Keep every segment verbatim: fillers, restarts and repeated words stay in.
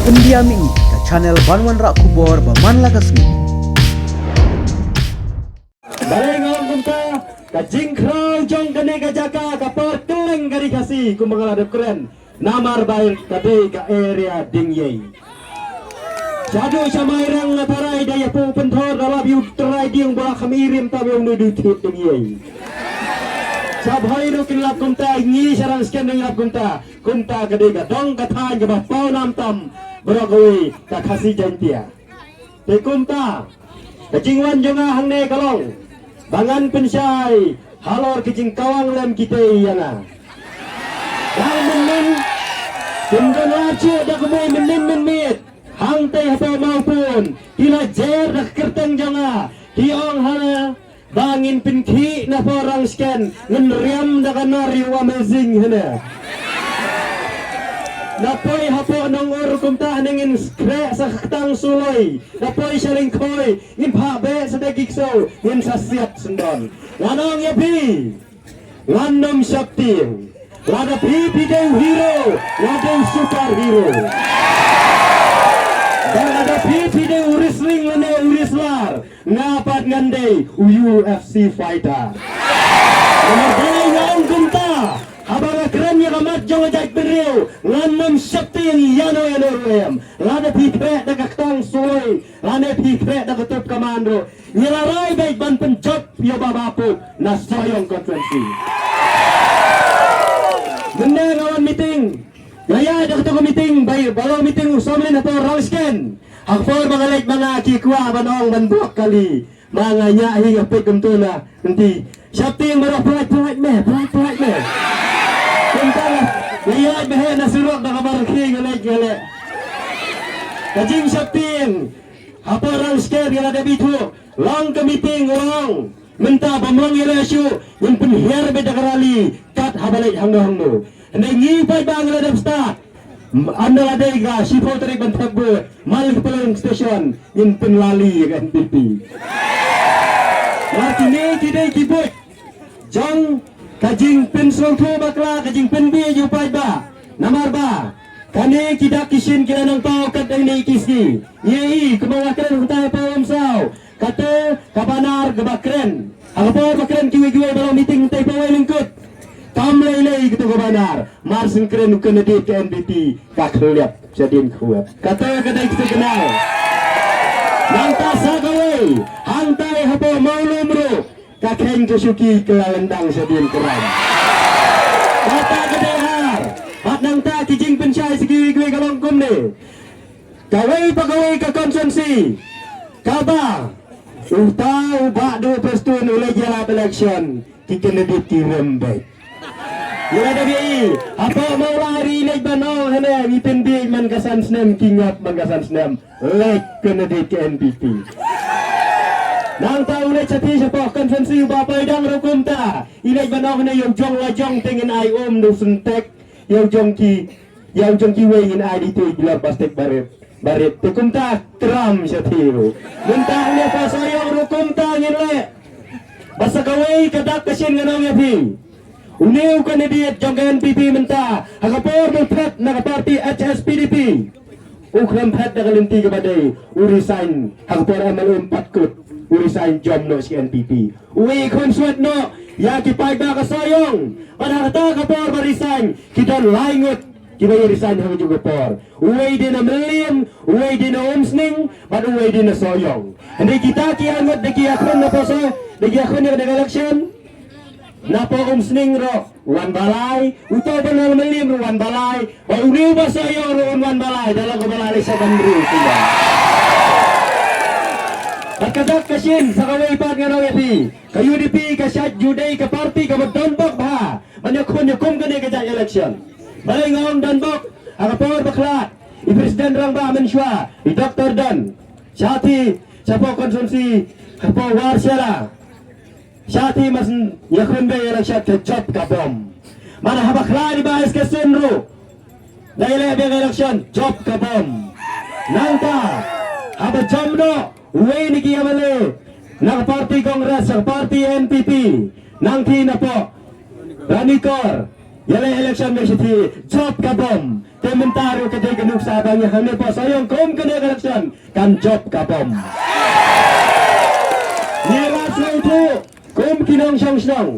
India Mih, ka channel ban wanrah khubor ba man la ka sngi. Balei nga ong kumta, ka jingkhraw jong kane ka jaka ka por kylleng ka ri Khasi kumba nga la dep kren. Namar ba ka dei ka area Dingiei. Shaduh sha Mairang nga tharai da ïa pynthor da lap ïa u trai dieng ba kham i rim tam ïa u ne du thied Dingiei. Sha Bhoi ruh kin lap kumta, ngi sha Rangskhen kin lap kumta. Kumta ka dei ka dong ka thaiñ kaba paw nam tam baroh kawei ka Khasi Jaiñtia. Te kumta ka jingwan jong nga hangne ka long ba ngan pynshai halor ka jingkawang lem kitei ïa nga. Dang mynnin kim don la shuh da kumwei mynnin mynmiet. Hangtei hapoh Mawpun ki la jer da ka kyrteng jong nga, ki ong hana ba ngin pynkhih na pyrshang sken, ngin riam da ka nar ïa u Amazing hana. Na poi hapoh Nongur kumta hana ngin khreh sa ka ktang suloi. Na poi sha Lyngkhoi ngin phah beh sa da ki ksew, ngin sa siat syndon. Ngan ong ïa phi, ngan nym sheptieng. Lada phi phi dei u hero, nga dei u superhero. Bad lada phi phi dei u wrestling lane u wrestler, nga pat ngan dei u U F C fighter. Namar balei nga ong kumta, haba nga kren ïa ka mat jong ka jaitbynriew, ngan nym sheptieng ïano ïano ruh em. Lada phi khreh da ka ktang suloi, lane phi khreh da ka tup kaman ruh, ngi la rai beit ban pynjop ïa u Bah Bah Pop na Sohiong constituency. Mynne nga wan meeting, nga ïaid da kato ka meeting, ba long meeting u Samlin hapoh Rangskhen. Ha ka por ba nga leit ma nga ki kwah ban ong ban buh kali. Ma nga ñiah hi nga peit kumto na lynti. Sheptieng baroh, pynlait pynlait me, pynlait pynlait me. Kumta nga ïaid beit na surok da kaba rkhie nga leit nga leh. Ka jingsheptieng hapoh Rangskhen ïa lada bit hu, long ka meeting long. Mynta bym long ïa leh shuh, ngin pynhiar beit da ka rally kat haba leit hangno hangno. Hynrei ngi paidbah ngi la dep stad. Ynda la dei ka shiphew tarik ban thep vote, man la ki polling station ngin pynrally ïa ka N P P. Mar kine ki dei ki buit jong ka jingpynsngewthuh bakla, ka jingpynbiej ïa u paidbah. Namar ba kane ki dak ki shin ki la nang paw kat dang ne ki sngi. Ngi i kumba nga kren hangtai paw ym saw. Kata ka banar kaba kren ha ka por ba kren kiwei kiwei ba long meeting hangtai pawei lyngkut. Kam lei lei kata ka banar. Mar syn kren u candidate ka N P P ka khliap shadien khwet. Kata ka dei ka signal. Nangta sa kawei hangtai hapoh Mawlum ruh ka kheiñ ka shuki ka la lyndang shadien kram. Kata ka dei ar. Bad nangta ki jingpynshai sa kiwei kiwei ka long kumne. Kawei pa kawei ka constituency kaba uta u Bah Duh Prestone u leit ïalap election, ki candidate ki rem beit. Ïa lada phi i hapoh Mawlai ri leit ban ong hane ngi pynbiej man ka san snem, ki ngop man ka san snem. Leit candidate ka N P P. Nangta u leit shathie shapoh constituency u Bah Paidang ruh kumta. I leit ban ong hane ïa u jong la jong te ngin ai um da u syntek. Ïa u jong ki, ïa u jong kiwei ngin ai dei te i glor plastik barit. Barit te kumta kram shathie ruh. Mynta hangne pa Sohiong ruh kumta ngin leh. Bad sa kawei ka dak ka shin ngan ong ïa phi. Une u candidate jong ka N P P mynta ha ka por ba u phet na ka party H S P D P, u khlem phet da ka lynti kaba dei, u resign ha ka por M L A um pat kut, u resign jop noh sha ka N P P. U ïakhun swet noh ïa ki paidbah ka Sohiong. Bad ha kata ka por ba resign ki don lai ngut kiba ïa resign ha kajuh ka por. Uwei dei na Mylliem, uwei dei na Umsning bad uwei dei na Sohiong. Hynrei kita ki ar ngut da ki ïakhun na poso, da ki ïakhun ïa ka election. Na poh Umsning ruh wan balai, uto ba na Mylliem ruh wan balai, ba une u ba Sohiong ruh un wan balai da la ka balai le sa ban ru kumba. Bad ka dak ka shin sa kawei pat ngan ong ïa phi. Ka U D P ka shait ju dei ka party kaba don bok bha ban ïakhun ïakum kane ka jait election. Balei nga ong don bok? Ha ka por ba khlad i President Rangbah mynshuwa i Doctor Don shathie shapoh constituency hapoh Warshela. Shathie mas ïakhun beit election ka jop ka bom. Mana haba khlad i ba S K Syiem ruh da ïaleh beit election jop ka bom. Nangta haba jam noh uwei na ki M L A na ka party Congress, na ka party N P P, nangta napoh Ranikor ïaleh election beit shathie jop ka bom. Te myn Taru ka dei ka nuksa ba ngi hangne Sohiong kum kane ka election kan jop ka bom. Ngi la sngewthuh kum ki nongshong shnong.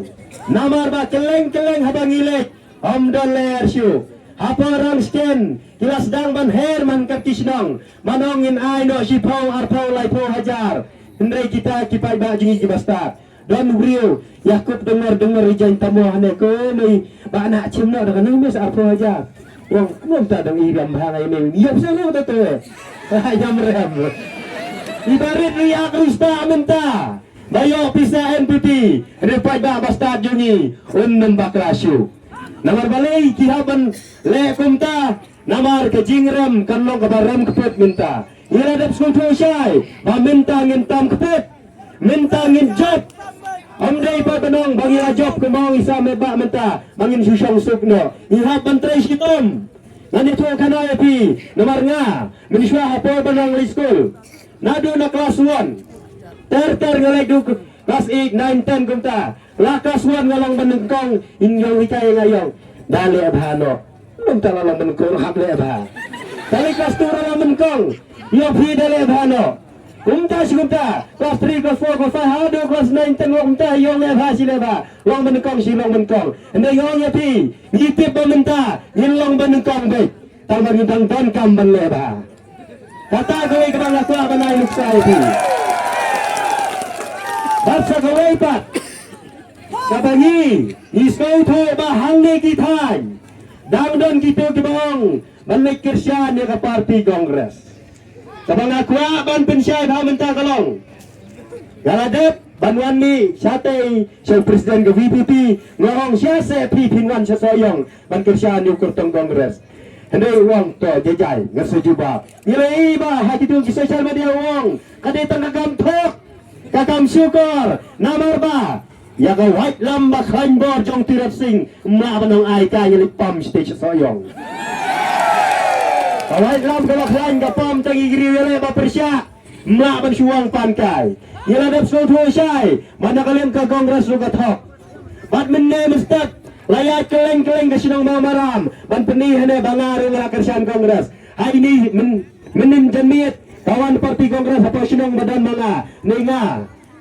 Namar ba kylleng kylleng haba ngi leit ym don lyer shuh. Hapoh Rangsten ki la sdang ban her man kat ki shnong ban ong ngin ai noh shiphew, arphew, laiphew hajar. Hynrei kita ki paidbah jong ngi kiba stad. Don u briew ïa kup dengor dengor ri jaiñ tamo hangne, ko mei ba na chim noh da kane mes arphew hajar. Wang ngam ta dang i riam bha ngai mei. Ïa pisa noh ta to. Ïa mrem. I barit ri ak rista mynta ba ïoh pisa N P P. Ri paidbah ba stad jong ngi un nym bakla shuh. Namar balei ki hap ban leh kumta? Namar ka jingrem kan long kaba rem kput mynta. Ngi la dep sngewthuh shai ba mynta ngin tam kput. Mynta ngin jop. Ym dei pat ban ong ba ngi la jop kumba ong i Sir Metbah mynta ba ngin shu shong suk noh. Ngi hap ban trei shitom. Ngan ïathuh khana ïa phi namar nga mynshuwa hapoh ban ong leit skul. Naduh na klas one ter ter nga leit duh klas eight, nine, ten kumta. La klas one nga long ban nyngkong, in ïong hikai nga ïong. Da leh bha noh. Kumta la long ban nyngkong, hap leh bha. Kali klas two la long ban nyngkong. Ïong phi da leh bha noh. Kumta shi kumta. Klas three, klas four, klas five, haduh klas nine, ten, kumta ïong leh bha shi leh bha. Long ban nyngkong shi long ban nyngkong. Hynrei ïong ïa phi. Ngi tip ba mynta ngin long ban nyngkong beit. Tang ba ngi dang don kam ban leh bha. Kata kawei kaba nga kwah ban ai nuksa ïa phi. Bad sa kawei pat kaba ngi, ngi sngewthuh ba hangne ki thaiñ dang don kito kiba ong ban leit kyrshan ïa ka party Congress. Kaba nga kwah ban pynshai bha mynta ka long, nga la dep ban wan mih shatei sha u president ka V P P, nga ong sha se phi phin wan sha Sohiong ban kyrshan ïa u kyrtong Congress. Hynrei u ong to jai jai, nga sa jubab. Ngi la ïohi ba ha kito ki social media u ong ka dei tang ka kam thok, ka kam shukor, namar ba ïa ka waitlam ba khlaiñ bor jong Tirot Sing, ym lah ban ong ai kai, ngi leit pom shatei sha Sohiong. Ka waitlam kaba khlaiñ ka pom tang i griew ïaleh ba pyrshah. Ym lah ban shu ong pan kai. Ngi la dep sngewthuh shai ba na ka liang ka Congress ruh ka thok. Bad mynne mynstep la ïaid kylleng kylleng ka shnong Mawmaram ban pyni hangne ba nga ruh nga la kyrshan Congress. Ha ine i mynnin janmiet ka wan party Congress hapoh shnong ba don ma nga. Ne nga,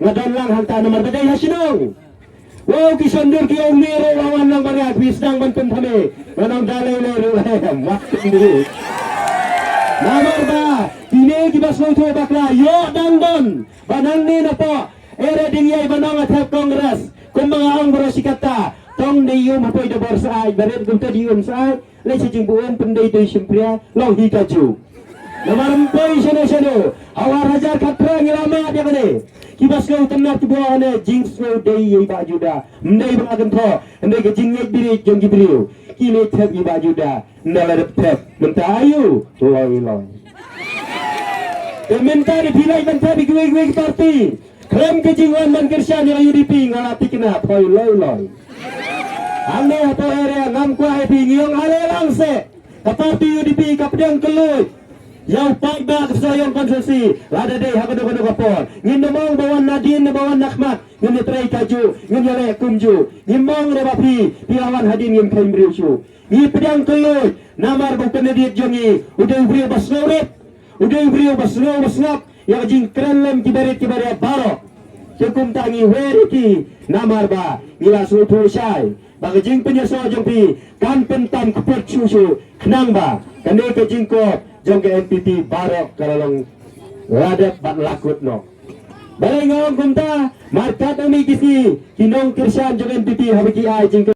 nga don lang hangta namar ba dei ha shnong. Wow, ki shon dur ki ong me ruh la wan lang baria, phi sdang ban pynthame. Nga ong da lei lei ruh, em, wat pynthame. Namar ba kine kiba sngewthuh bakla ïoh dang don ba nangne napoh Area Dyngei ba nang thep Congress. Kumba nga ong baroh shi katta, tang dei um hapoi da bor sa ai, barit kumta dei um sa ai. Lei sha jingburom pyndei dei shim pria long hi ka ju. Namar ym poi shano shano. Ha u ar hajar khatphra ngi la mad ïa kane. Kiba sngew tynnat kiba ong ne jingsngew dei ïa i Bah Juda. Ym dei ba nga kynthoh. Ym dei ka jingngeit bieit jong ki briew. Ki leit thep i Bah Juda. Ynda la dep thep mynta aïu? Loi loi. Te mynta dei phi leit ban thep ïa kiwei kiwei ki party. Khlem ka jingwan ban kyrshan ïa ka U D P nga la thikna phoi loi loi. Hangne hapoh area ngam kwah ïa phi, ngi ong ale lang seh. Ka party U D P ka pdiang kylluid ïa u paidbah ka Sohiong constituency. Lada dei ha kano kano ka por ngin ym ong ba wan nadien ne ba wan nakhmat, ngin ïatrei kajuh, ngin ïaleh kumjuh. Ngim ong re ba phi, phi la wan hadien ngim kheiñ briew shuh. Ngi pdiang kylluid namar ba u candidate jong ngi u dei u briew ba sngewrit. U dei u briew ba sngew ba sngap ïa ka jingkren lem ki barit ki baria baroh. Te kumta ngi wer ïa ki namar ba ngi la sngewthuh shai ba ka jingpynïasoh jong phi kan pyntam kput shuh shuh khnang ba kane ka jingkop jong ka N P P baroh ka la long la dep bad la kut noh. Balei nga ong kumta? Markat ngi ki sngi ki nongkyrshan jong N P P haba ki ai jingkren